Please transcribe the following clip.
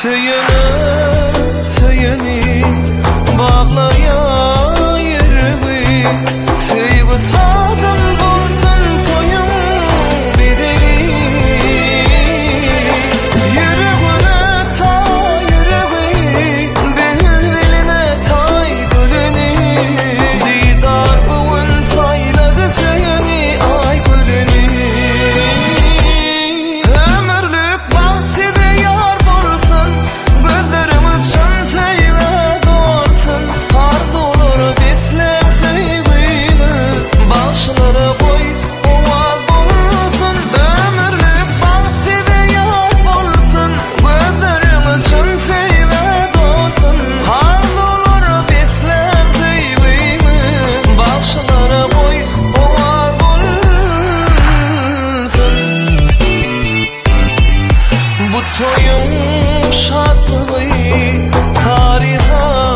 Söýene söýeni baglaýar ýüregi Söýgi sazym bolsun toýuň bezegi Ýüregine taý ýüregi Bilbiline taý gülüni Didar bu gün saýlady söýeni Aý gülüni Ömürlik bagt size ýar bolsun, Gözleriňiz çyn söýgä dolsun, Arzuwlara besläň söýgüňiz, Bagşylara goý owaz bolsun. Ömürlik bagt size ýar bolsun, Gözleriňiz çyn söýgä dolsun, Arzuwlara besläň söýgüňiz, Bagşylara goý owaz bolsun. Bu toýuň şatlygy taryha.